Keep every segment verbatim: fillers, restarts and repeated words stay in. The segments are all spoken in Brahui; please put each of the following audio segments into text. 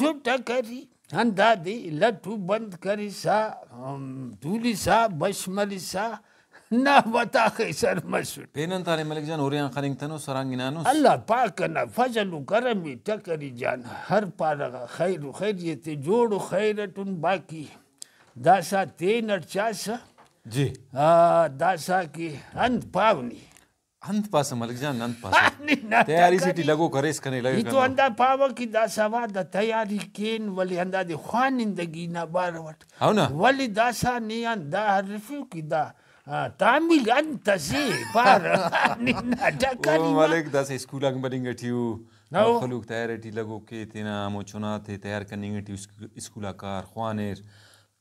مسٹ ٹکری، ہندادے لٹ و بند کرسا، ہم، تولسا، بش مرسا، نا وتاخے سر مسٹ۔ پین انت آنے ملک جان، ہورے آن خننگتنوس، ہرانگ ہنانوس۔ اللہ پاک انا فضل و کرم ءِ ٹکری جان، ہر پارہ غا خیر و خیریت ءِ، جوڑ و خیر اٹن باقی۔ داسا تینٹ چاسہ۔ جی۔ آ، داسا کہ انت پاو نی؟ انت پاسہ ملک جان، انت پاسہ؟ نی نا تیاری ٹکری۔ سے ٹی لگوک اریس کنے لگک ای تو انت۔ ہندا پاوہ کہ داسا وعدہ تیاری کین، ولے ہندادے خوانندگی نا بارو اٹ۔ ہو نا۔ ولے داسا نے آن دا ارفیو کہ دا، آ، تعمیل انت اسے پارہ؟ نی نا ٹکری او وا۔ ملک داسہ اسکول آک مننگ ٹی او، ہو۔ مخلوق تیاری ٹی لگوک ءِ، تینا ہمو چنا تے تیار کننگ ٹی اسک-، اسکول آ کار خوانیر۔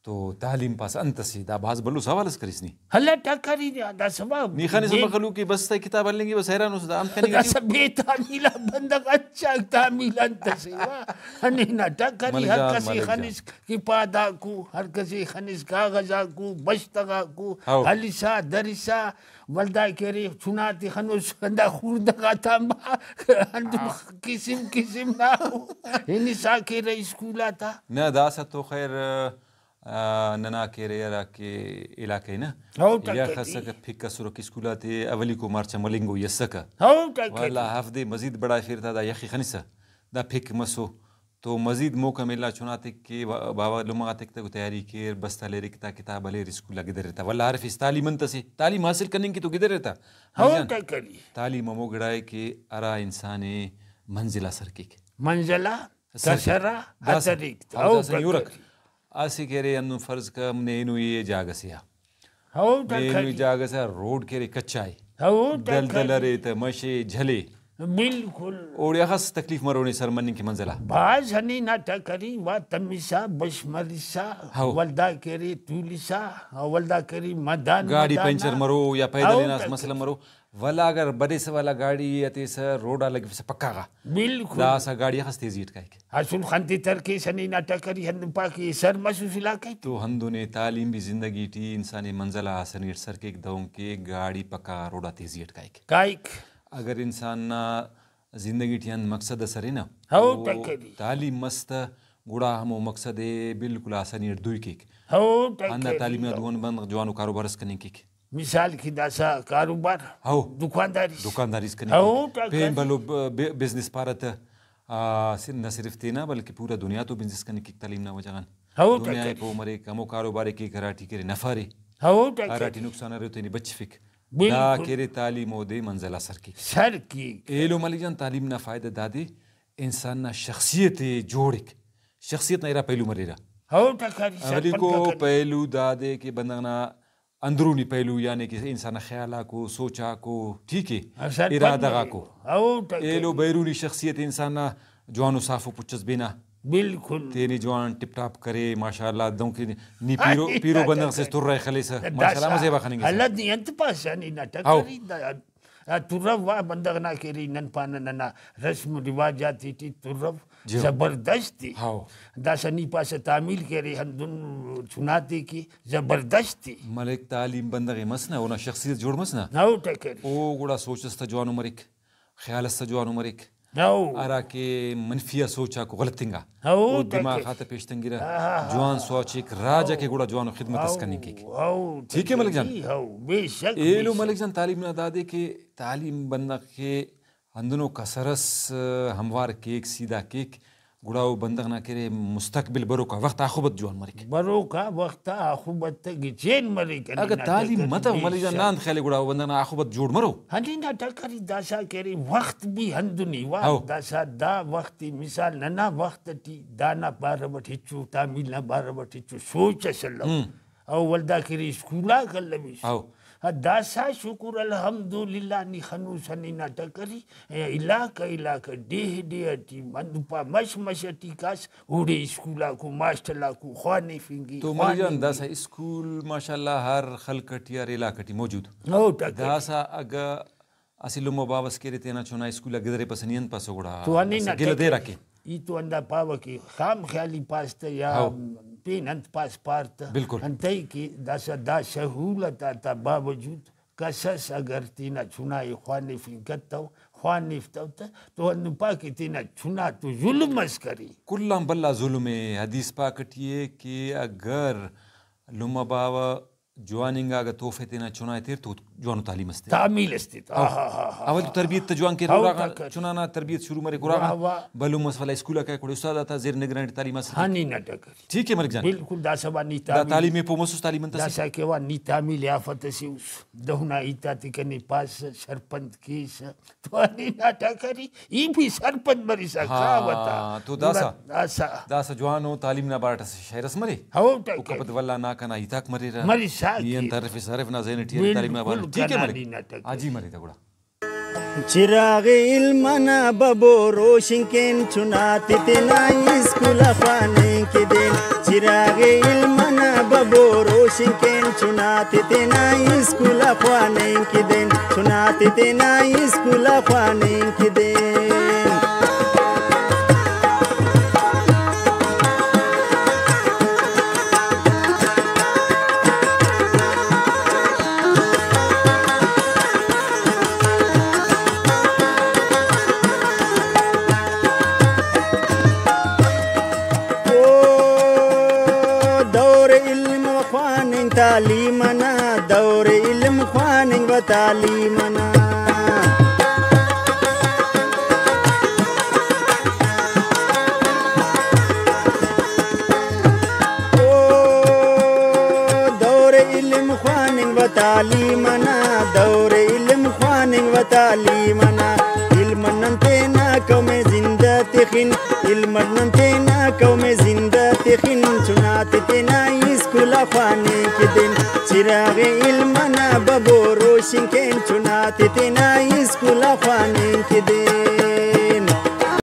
تو تعلیم پاسہ انت اسے؟ دا بھاز بھلو سوال اس کریس نی۔ اللہ ٹکری دے، دا سوال نی خنسہ دے۔ مخلوق کہ بس تہ کتاب ہلنگے، بس حیران اس دا انت کننگ ٹی۔ داسہ بے تعمیل آ بندغ اچاک تعمیل انت اسے وا؟ ہنی نا ٹکری ملک ہر جان، کسے ملک جان۔ خنس کہ پاداکو، ہر کسے خنس کاغذ آکو، بشتغ آکو، ہو۔ ہلسا، درسا، ولدا کہ ارے چنا تے خنوس ہندا خوڑدہ غاتان با، ہندن قسم قسم نا ہنسا کیرہ اسکول آتا۔ نہ، داسہ تو خیر، آ، ننا کہ ارے ہراکہ علاقہ نا ہو ٹکری۔ یخ اسکہ، پھک اسرک اسکول آتے، اولیکو مارچ آ ملنگوئی اسکہ۔ ہو ٹکری۔ ولدا ہفتے مزید بڑائفیر تا دا یخ ءِ خنسہ، دا پھک مسو۔ تو مزید موقع ملا چناتک کہ وا-، باوہ لمہ غاتک تہ تیاری کیر، بستہ ہلیرک تا، کتاب ہلیر، اسکول آ گدریر تا۔ ولدا ہرفیس تعلیم انت اسے؟ تعلیم حاصل کننگ کہ تو گدریر تا۔ ہو ملک جان، ٹکری۔ تعلیم ہمو گڑا ءِ کہ ہرا انسان ءِ منزل آ سر کیک۔ منزل آ سر کیک۔ کسر آ داسہ، ہتریک تا۔ ہو، ہو داسہ نی ہرک۔ ٹکری۔ اسہ کہ ارے ہندن فرض کم نے اینو ای جاگہ سے آ۔ ہو، ٹکری۔ اینو جاگہ سے آ روڈ کہ ارے کچا ءِ۔ ہو، دلدل ٹکری۔ ارے تہ مش ءِ جھل ءِ۔ بالکل۔ اوڑے اخس تکلیف مرونے سر مننگ کہ منزل آ۔ بھاز ہنی نا ٹکری وا تمسا، بش مرسا، ہو۔ ولدا کہ ارے تولسا، ولدا کہ ارے مدان گاڑی مدان پنچر آ۔ مرو یا پیدل ہو، ہناس ٹکری۔ مسئلہ مرو۔ ولا اگر بریسہ ولا گاڑی ءِ ہتیسہ روڈ آ لگفسہ پکا غا۔ بالکل۔ داسہ گاڑی اخس تیزی اٹ کائک۔ اسل خن تے ترکیسہ نی نا ٹکری ہندن پاک کہ سر مسوس علاقہ تے۔ تو ہندن ءِ تعلیم بھی زندگی ٹی انسان ءِ منزل آ آسانی اٹ سر کیک، دہنکہ گاڑی پکا روڈ آ تیزی اٹ کائک۔ کائک۔ اگر انسان نا زندگی ٹی ہند مقصد اس ارے نا، ہو تو ٹکری۔ تعلیم مس تہ گڑا ہمو مقصد ءِ بالکل آسانی اٹ دوئی کیک۔ ہو ٹکری۔ ہندا تعلیم نا دو آن بند جوانو کاروبار اس کننگ کیک۔ مثال کہ داسہ کاروبار، ہو۔ دکانداری۔ دکانداری اس کننگ ہو، کیک۔ ٹکری۔ پین بھلو ب-، ب-، بزنس پارہ تہ، آ، صرف، نہ صرف تینا بلکہ پورا دنیا تو بزنس کننگ کیک تعلیم نا وجہ غان۔ ہو، دنیا ءِ ٹکری۔ پہہ مریک، ہمو کاروبار ءِ کیک ہراٹی کہ ارے نفع ارے، ہو، ٹکری۔ ہراٹی نقصان ارے او تینے بچفک۔ بالکل۔ دا کہ ارے تعلیم اودے منزل آ سر کیک۔ سر کیک۔ ایلو ملک جان تعلیم نا فائدہ دادے انسان نا شخصیت ءِ جوڑک۔ شخصیت نا ارا پہلو مریرہ۔ ہو، ٹکری، سر اولیکو پنکہ کنے۔ پہلو دادے کہ بندغ نا اندرونی پہلو، یعنی کہ انسان نا خیال آکو، سوچ آکو، ٹھیک ہے، ہاں، سر ارادہ پنکہ غاکو۔ ہو، ٹکری۔ ایلو بیرونی شخصیت انسان نا جوانو صاف و پچ اس بینا۔ بالکل۔ تینے جوان ٹپ ٹاپ کرے، ماشاءاللہ، دنکہ نی پیرو، ہاں، پیرو بندغ سے ٹکری۔ ترہ خلیسہ، داسا ماشاءاللہ، ہمہ زیبا خننگسہ۔ اللہ نی انت پاسہ نی نا ہو۔ ٹکری دا۔ آ، ترو وا بندغ نا کہ ارے نن پانہ ننا رسم و رواج آتے ٹی ترو، جی۔ زبردست ءِ۔ ہاؤ۔ داسہ نی پاسہ تعمیل کہ ارے ہندن چناتے کہ زبردست ءِ۔ ملک تعلیم بندغ ءِ مس نا، اونا شخصیت جوڑ مس نا۔ ہاؤ ٹکری۔ او گڑا سوچ اس تا جوانو مریک، خیال اس تا جوانو مریک۔ ہاؤ۔ ہرا کہ منفی آ سوچ آکو غلط انگا۔ ہاؤ، او دماغ ٹکری۔ آتا پیش تنگرہ۔ ہاں، ہاں، ہاں۔ جوان سوچ ایک راج ہاؤ۔ کے گڑا جوانو خدمت اس ہاؤ، کننگ کیک۔ ہاؤ، ٹھیک ہے ملک جان؟ ٹکری، ہاؤ، بے شک، ایلو بے شک۔ ملک جان تعلیم نا دادے کہ تعلیم بندغ کے ہندنو کسر اس ہموار کیک، سیدھا کیک، گڑا او بندغ نا کہ ارے مستقبل بروکا وخت آخبت جوان مریک۔ بروکا وخت آخبت گچین مریک۔ اگہ تعلیم متو ملک جان، نا انت خیال ءِ گڑا او بندغ نا آخبت جوڑ مرو؟ ہنی نا ٹکری داسا کہ ارے وخت بھی ہندنی وا۔ ہو۔ داسا دا وخت مثال ننا وخت ٹی دانا بارو اٹ ہچو تعمیل نا بارو اٹ ہچو سوچ اس الو۔ ہم۔ او ولدا کہ ارے اسکول آک الویس۔ ہو۔ داسا شکر الحمدللہ نی خنوس ہنی نا ٹکری، علاقہ علاقہ، ڈیہہ ڈیہہ ٹی، ہندن پا مش مش ٹی کاس، اوڑے اسکول آکو، ماسٹر آکو خوانفنگی، تو ملک جان، خواننگی۔ داسا اسکول ماشاءاللہ ہر خلق ٹی، ہر علاقہ ٹی موجود۔ او ٹکری۔ داسا اگہ اسہ لمہ باوہ اس کہ ارے تینا چنا اسکول آ گدریپسہ، نی انت پاسہ گڑا؟ تو ہنی نا اسہ گلہ ٹکری۔ دیرہ کے۔ ای تو ہندا پاوہ کہ خام خیالی پاس تہ یا ہو۔ پین انت پاس پار تہ۔ بالکل۔ انتئے کہ داسا دا سہولت آتا باوجود کس اس اگر تینا چنا ءِ خوانفنگ کتو، خوانفتو تہ، تو ہندن پا کہ تینا چنا تو ظلم اس کرے۔ کل آن بھلا ظلم ءِ۔ حدیث پاک ٹی ءِ کہ اگر لمہ باوہ جوان انگا اگہ توفہ تینا چنا ءِ تیر تو جوانو تعلیم اس تیر۔ تعمیل اس تیر۔ تو آہا۔ اول تو تربیت تہ جوان کیر، ہاں، اراغا تاکہ چنا نا تربیت شروع مریک، اراغا واہ واہ۔ بھلو مس، ولدا اسکول آ کائک، اوڑے استاد آتا زیر نگرانی تعلیم حاصل کیک۔ ہاں، نی نا ٹکری۔ ٹھیک ہے ملک جان۔ بالکل، داسہ وا نی دا تعمیل، تعلیم ءِ پہہ مسس تعلیم انت اسے؟ داسہ کہ وا نی تعمیل یافت اسے اس۔ دہنا ہیت آتے کنے پاسہ، سرپند کیسہ۔ تو ہنی نا ٹکری، ای بھی سرپند مرسا ہاں، کاوہ تا۔ تو داسہ، گڑا داسہ۔ داسہ جوانو تعلیم نا بارٹ اسہ شعر اس مرے۔ ہو ٹکری۔ اوکا پد ولدا نا کنا ہیتاک مریرہ۔ مرسا نی کے۔ انت ہرفیسہ، ہرف نا ذہن ٹی ارے تعلیم نا بارٹ۔ بالکل ٹھیک ہے کنا مریک۔ نی نا ٹکری۔ حاجی مرے تا گڑا۔ چراغ علم انا ببو روشن کین، چناتے تینا اسکول آ خواننگ کے دین۔ چراغ علم انا ببو روشن کین، چناتے تینا اسکول آ خواننگ کے دین۔ چناتے تینا اسکول آ خواننگ کے دین۔ او دور علم و خواننگ تعلیم انا، دور علم خواننگ و تعلیم انا۔ او دور علم خواننگ و تعلیم انا، دور علم خواننگ و تعلیم انا۔ علم اٹ نن تینا قوم ءِ زندہ تخن، علم اٹ نن تینا قوم ءِ زندہ تخن۔ چناتے تینا اسکول آ خواننگ کے دین، چراغ علم انا ببو روشن کین۔ چناتے تینا اسکول آ خواننگ کے دین۔